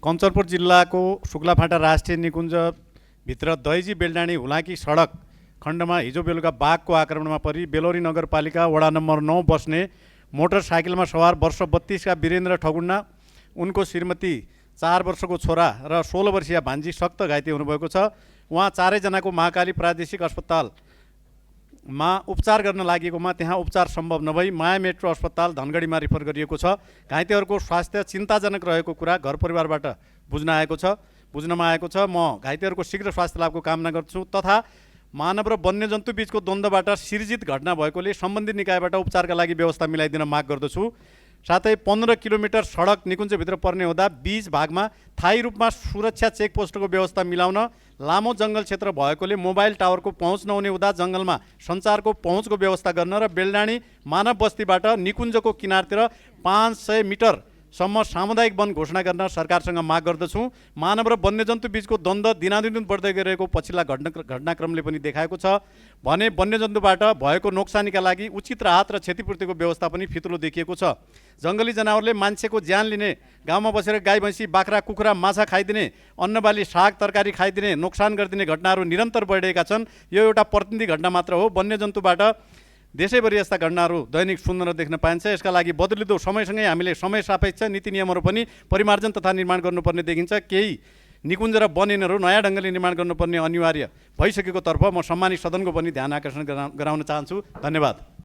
कञ्चनपुर जिल्लाको शुक्लाफाँटा राष्ट्रिय निकुञ्जभित्र दैजी बेलडाँडी हुलाकी सडक खण्डमा हिजो बेलुका बाघको आक्रमणमा परि बेलोरी नगरपालिका वडा नम्बर 9 बस्ने मोटरसाइकलमा सवार वर्ष 32 का वीरेन्द्र ठगुन्ना, उनको श्रीमती 4 वर्षको छोरा र 16 वर्षीय भान्जी सक्त घाइते हुनुभएको छ। उहाँ चारैजनाको महाकाली प्रादेशिक अस्पतालमा उपचार गर्न लागेकोमा त्यहाँ उपचार सम्भव नभई माया मेट्रो अस्पताल धनगढीमा रिफर गरिएको छ। घाइतेहरूको स्वास्थ्य चिन्ताजनक रहेको कुरा घर परिवारबाट बुझ्नमा आएको छ। म घाइतेहरूको शीघ्र स्वास्थ्य लाभको कामना गर्छु तथा मानव र वन्यजन्तु बीचको द्वन्द्वबाट सिर्जित घटना भएकोले सम्बन्धित निकायबाट उपचारका लागि व्यवस्था मिलाइदिन माग गर्दछु। साथै 15 किलोमिटर सडक निकुञ्जभित्र पर्ने हुँदा बीच भागमा स्थायी रूपमा सुरक्षा चेकपोस्टको व्यवस्था मिलाउन, लामो जङ्गल क्षेत्र भएकोले मोबाइल टावरको पहुँच नहुने हुँदा जङ्गलमा सञ्चारको पहुँचको व्यवस्था गर्न र बेलडाँडी मानव बस्तीबाट निकुञ्जको किनारतिर 500 मिटरसम्म सामुदायिक वन घोषणा गर्न सरकारसँग माग गर्दछु। मानव र वन्यजन्तु बीचको द्वन्द्व दिनादिन बढ्दै गएको पछिल्ला घटनाक्रमले पनि देखाएको छ भने वन्यजन्तुबाट भएको नोक्सानीका लागि उचित राहत र क्षतिपूर्तिको व्यवस्था पनि फितलो देखिएको छ। जङ्गली जनावरले मान्छेको ज्यान लिने, गाउँमा बसेर गाई भैँसी बाख्रा कुखुरा माछा खाइदिने, अन्नबाली साग तरकारी खाइदिने, नोक्सान गरिदिने घटनाहरू निरन्तर बढिरहेका छन्। यो एउटा प्रतिनिधि घटना मात्र हो। वन्यजन्तुबाट देशैभरि यस्ता घटनाहरू दैनिक सुन्न र देख्न पाइन्छ। यसका लागि बदलिँदो समयसँगै हामीले समय सापेक्ष नीति नियमहरू पनि परिमार्जन तथा निर्माण गर्नुपर्ने देखिन्छ। केही निकुञ्ज र वनहरू नयाँ ढङ्गले निर्माण गर्नुपर्ने अनिवार्य भइसकेको तर्फ म सम्मानित सदनको पनि ध्यान आकर्षण गराउन चाहन्छु। धन्यवाद।